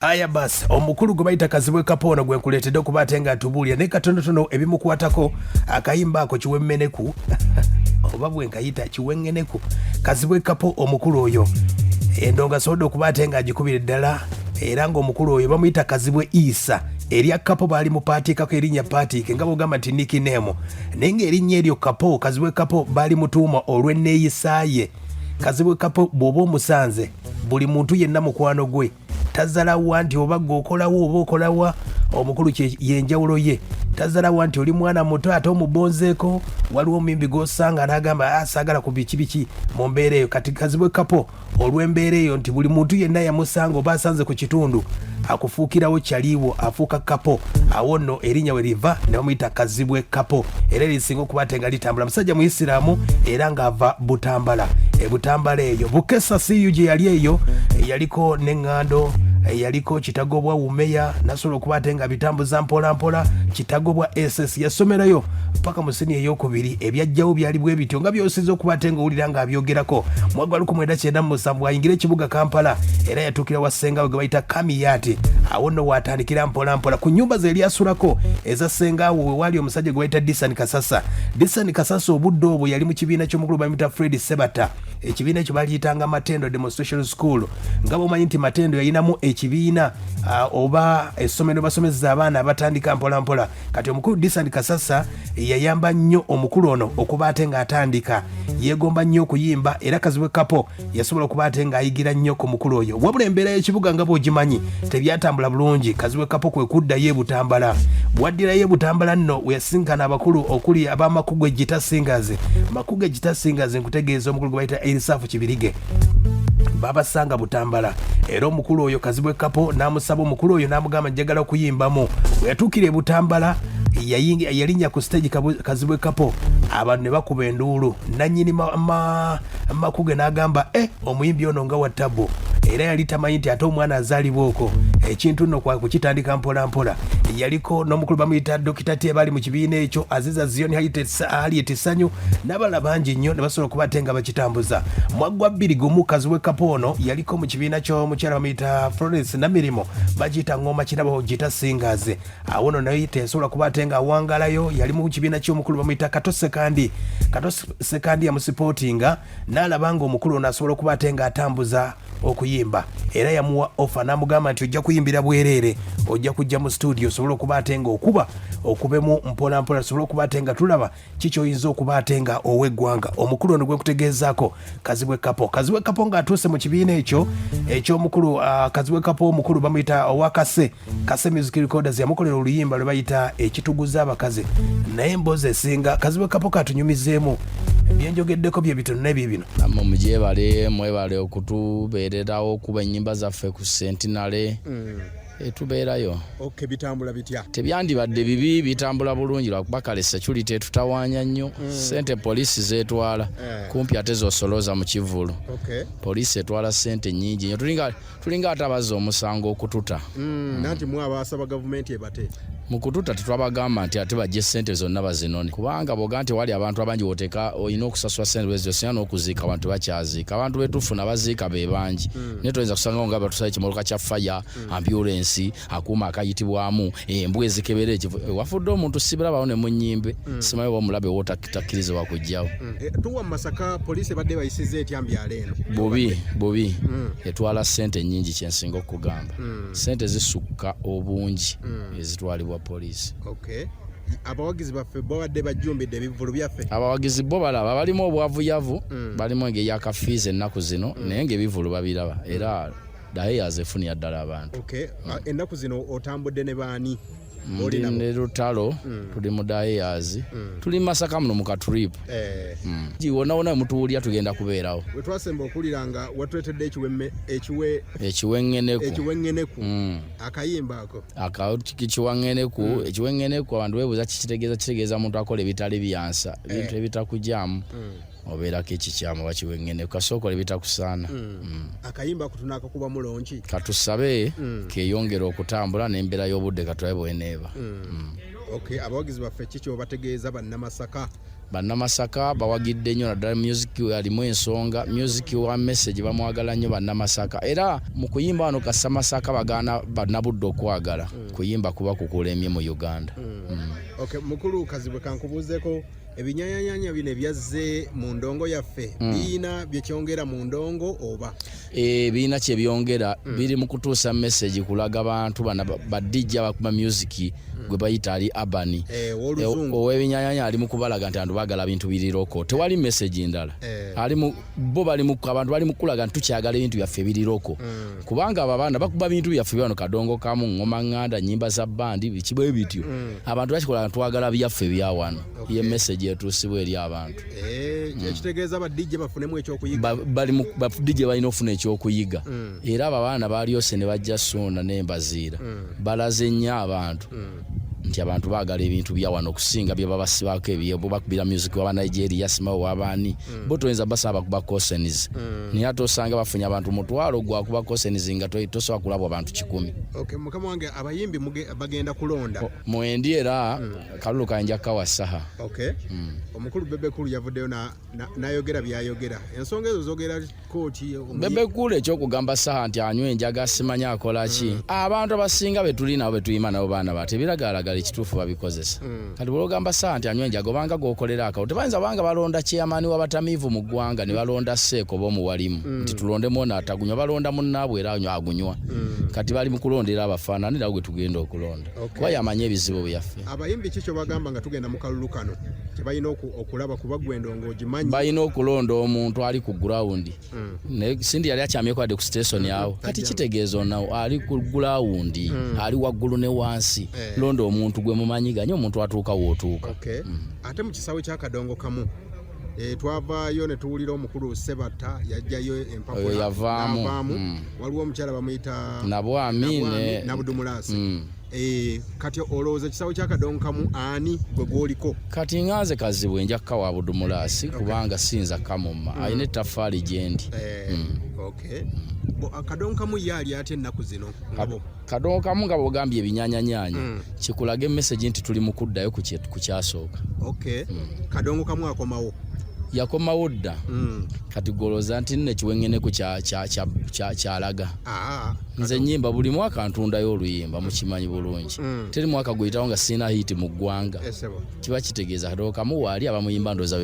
Aya basi omukulu gwe bayita Kazibwe Kapo ono gwe nkuleetedde okuba ate nga atubuulira naye katonotono ebimukwatako. Akayimba ako kiwemmeneku oba bwe nkayita kiweŋŋeneku. Kazibwe Kapo omukulu oyo endongo asobodde okuba ate ng'agikubira ddala, era ng'omukulu oyo bamuyita Kazibwe Isa. Erya Kapo baali mupaatiikako erinnya Paatiike nga bwogamba nti nikineemu, naye ng'erinnya eryo Kapo, Kazibwe Kapo, baali mutuuma olw'enneeyisa ye. Kazibwe Kapo bw'oba omusanze, buli muntu yenna mukwano gwe, tazalawa nti oba gwe okolawo oba okolawa. Omukulu yenjawulo ye, tazalawa nti oli mwana muto ate omubonzeeko. Waliwo omuyimbi gwosanga n'agamba, "Ah, saagala ku biki biki," mu mbeera eyo. Kati Kazibwe Kapo olw'embeera eyo nti buli muntu yenna yamusanga oba asanze ku kitundu akufuukirawo kyaliiwo, afuuka Kapo. Awo nno erinnya we liva ne bamuyita Kazibwe Kapo, era erisinga okuba ate nga litambula. Musajja Muyisiraamu era ng'ava Butambala, e Butambala eyo Bukesa siyu gye yali eyo, yaliko n'eŋŋando, yaliko Kitagobwa Wumeya, nasobola okuba ate nga bitambuza mpola mpola. Kitagobwa SS yasomerayo paka mu siniya eyokubiri. Ebyajjawo byali bwe bityo nga byosinza okuba ate ng'owulira ng'abyogerako. Mwaka gwa 1997 ayingira ekibuga Kampala, era yatuukira wa ssenga we gwe bayita Kamiyati. Awo nno waatandikira mpola mpola ku nnyumba ze yali asulako eza ssenga we, wewaali omusajja gwe bayita Disan Kasasa. Disan Kasasa obudde obwo yali mu kibiina ky'omukulu bamuyita Fred Sebata. Ekibiina ekyo baliyitanga Matendo Demonstration School, nga bwomanyi nti Matendo yalinamu ekibiina oba essomero basomesa abaana abatandika mpola mpola. Kati omukulu Disan Kasasa yayamba nnyo omukulu ono okuba ate ng'atandika, yeegomba nnyo okuyimba, era Kazibwe Kapo yasobola okuba ate ng'ayigira nnyo ku mukulu oyo. Wabula embeera y'ekibuga nga bw'ogimanyi, tebyatambula bulungi. Kazibwe Kapo kwe kuddayo e Butambala. Bwaddirayo e Butambala nno weyasinkana abakulu okuli ab'Amakugwe Gita Singers. Makugwe Gita Singers, nkutegeeza omukulu gwe bayita Erisafu Kibirige, babasanga Butambala, era omukulu oyo Kazibwe Kapo n'amusaba omukulu oyo n'amugamba, "Njagala okuyimbamu." Bwe yatuukira e Butambala, yalinnya ku stage Kazibwe Kapo, abantu ne bakuba enduulu. Nannyini Makuge n'agamba, "E, omuyimbi ono nga wa tabu." Era yali tamanyi nti ate omwana azaalibwa okwo. Ekintu nno kwa kukitandika mpola mpola. Yaliko n'omukulu bamuyita Dokita T, bali mu kibiina ekyo, Aziza Zion, Harriet Sanyu n'abalala bangi nnyo, ne basobola okuba ate nga bakitambuza. Mwaggwa 21 Kazibwe Kapo ono yaliko mu kibiina ky'omukyala bamuyita Florence Namirimo, bakiyita Ngoma Kirabo Gita Singers. Awo nno naye teyasobola kuba ate nga awangalayo. Yali mu kibiina ky'omukulu bamuyita Kato Sekandi. Kato Sekandi yamusipootinga n'alaba nga omukulu ono asobola okuba ate ng'atambuza okuyimba, era yamuwa offer n'amugamba nti, "Ojja kuyimbira bwereere, ojja kujja mu studio osobole okuba ate nga okuba okubemu mpola mpola, tusobole okuba ate nga tulaba kikyoyinza okuba ate nga ow'eggwanga." Omukulu ono gwe nkutegeezaako, Kazibwe Kapo. Kazibwe Kapo ng'atuuse mu kibiina ekyo eky'omukulu Kazibwe Kapo, omukulu bamuyita owakase Kase Music Recorders, yamukolera oluyimba lwe bayita "Ekituguza Abakazi". Naye emboozi esinga Kazibwe Kapo katunyumizeemu byenjogeddeko bye bitono nebye bino. Nammwe mugyebale, mwebale okutubeererawo okuba ennyimba zaffe ku Centenary. Etubeerayo. Okay, bitambula bitya? Tebyandibadde bibi, bitambula bulungi, lwakuba kale security etutawaanya nnyo. Sente poliisi zeetwala kumpi ate zosolooza mu kivvulu. Poliisi etwala sente nnyingi nnyo, tulinga ate abazza omusango okututa. Nanti mwe abasaba gavumenti ebate. Mu kututa tetwabagamba nti ate bajje sente zonna bazinone, kubanga bwoga nti wali abantu abangi woteeka olina okusasula sente bwezityo, singa n'okuziika abantu tebakyaziika. Abantu betufuna baziika be bangi, naye toyinza kusangawo nga batusaba ekimotoka kya fire, ambulensi, akuuma akayitibwamu, embwa ezikebera ekifo wafudde omuntu. Sibirabawo ne munyimbe, simanyi oba omulabe wo takkirizibwa kujjawo. Tuwa mu Masaka, poliisi ebadde bayisiza etya mbyalo eno? Bubi bubi. Etwala sente nyingi, kyensinga okugamba. Sente zisukka obungi ezitwalibwa poliisi. Okay, abawagizi baffe babadde bajjumbidde ebivvulu byaffe? Abawagizi bo balaba balimu obwavuyavu, balimu engeri yakafiiza ennaku zino, naye ngaebivvulu babiraba, era daheyazi efunira ddala abantu. Okay. Ennaku zino otambudde ne baani? Ndi ne Lutalo, tuli mu daheyazi, tuli Masaka muno mu katrip. Wonna wonna wemutuwulira tugenda kubeerawo. We twasemba okuwulira nga watuleetedde ekiwemme ekiwe Ekiweŋŋeneku. Ekiweŋŋeneku. Akayimba ako. Ekiwaŋŋeneku, ekiweŋŋeneku, abantu beebuuza kikitegeeza. Kitegeeza muntu akola ebitali byansa, ebintu ebitakujaamu, obeerako ekikyamu oba kiweŋŋeneku, kasooka okola ebitakusaana. Akayimba ako tunaakakubamu launch? Katusabe keyongere okutambula n'embeera y'obudde, katulabe bweneeba. Okay, abawagizi baffe ki kyobategeeza, Bannamasaka? Bannamasaka bawagidde nnyo naddala music alimu ensonga, music wa message bamwagala nnyo Bannamasaka. Era mu kuyimba wano Kasamasaka bagaana Bannabudde okwagala kuyimba kuba kukulemye mu Uganda. Okay, mukulu Kazibwe, kankubuuzeeko, ebinyanyanyanya bino ebyazze mu ndongo yaffe biyina byekyongera mu ndongo oba? Birina kyebyongera, biri mu kutuusa message kulaga bantu bana ba DJ abakuba music gwe bayita ali urban. Ow'oluzungu. Ow'ebinyanyanya ali mu kubalaga nti abantu baagala bintu biri local, tewali message ndala. Ali mu bo bali mu abantu bali mu kulaga nti tukyagala ebintu byaffe ebiri local, kubanga abo abaana bakuba bintu byaffe byano, kadongo kamu, ngoma nganda, nyimba za bandi, biki bwe bityo. Abantu bakikola nga twagala byaffe bya wano. Ye message etuusibwa eri abantu. Ekitegeeza ba DJ bafunemu ekyokuyiga. Bali mu ba DJ balina okufuna ekyokuyiga. Era abo abaana balyose ne bajja Suuna n'Embaziira, balaze nnyo abantu nti abantu baagala ebintu bya wano okusinga bye babasibako ebyebo bakubira music waba Nigeria, simawo wabaani. Bo toyinza basaba bakuba cosenis, naye ate osanga bafunye abantu 500 gwakuba cosenis nga tosobola kulabwa abantu 100. Okay, mukama wange, abayimbi bagenda kulonda. Mwendi era kalulu kayinja kawa Saha. Okay. Omukulu Bebe Cool yavuddeyo n'ayogera byayogera, ensonga ezo zogera kooti? Bebe Cool ekyokugamba Saha nti anywa enjaga, simanyi akola ki, abantu abasinga betuli nabo betuyima nabo baana bato ebiragalalagala ekituufu babikozesa. Kati bwologamba Saha nti anywa enjaga, obanga gokolera akawo tebayinza, banga balonda chairman w'abatamiivu mu ggwanga ne balonda seeko oba omuwalimu nti tulondemu ono atagunywa, balonda munnaabwe era anywa agunywa. Kati bali mu kulondera abafaanani era gwe tugenda okulonda kuba yamanyi ebizibu byaffe. Abayimbi ki kyobagamba nga tugenda mu kalulu kano kyebalina okulaba, kuba gwe endongo ogimanyi? Balina okulonda omuntu ali ku ground. Naye Cindy yali akyamyeko wadde ku station awo? Kati kitegeeza onawo ali ku ground, ali waggulu ne wansi. Londa omuntu gwe mumanyiganye, omuntu atuuka wootuuka. Okay. Ate mu kisaawe kyakadongo kamu, twavaayo ne tuwulira omukulu Sebatta yajjayo empapula. Oyo yavaamu. N'avaamu. Waliwo omukyala bamuyita Nabwami Nabudumulasi. Kati olowooza ekisaawe kyakadongo kamu ani gwe gwoliko? Kati nga nze Kazibwe, nja kukawa Budumulasi kubanga siyinza kamumma, alina ettaffaali gyendi. Okay. Akadongo kamu ye ali ate ennaku zino nga bo? Kadongo kamu nga bwogambye ebinyanyanyanya, kikulaga e message nti tuli mu kuddayo ku kyasooka. Okay. Kadongo kamu akomawo. Yakomawo dda. Kati golooza nti nno ekiweŋŋeneku kyalaga. Nze nyimba buli mwaka, ntundayo oluyimba, mukimanyi bulungi. Teri mwaka guyitawo nga sirina hit mu ggwanga. Esebo. Kiba kitegeeza kadongo kamu waali, abamuyimba ndowooza be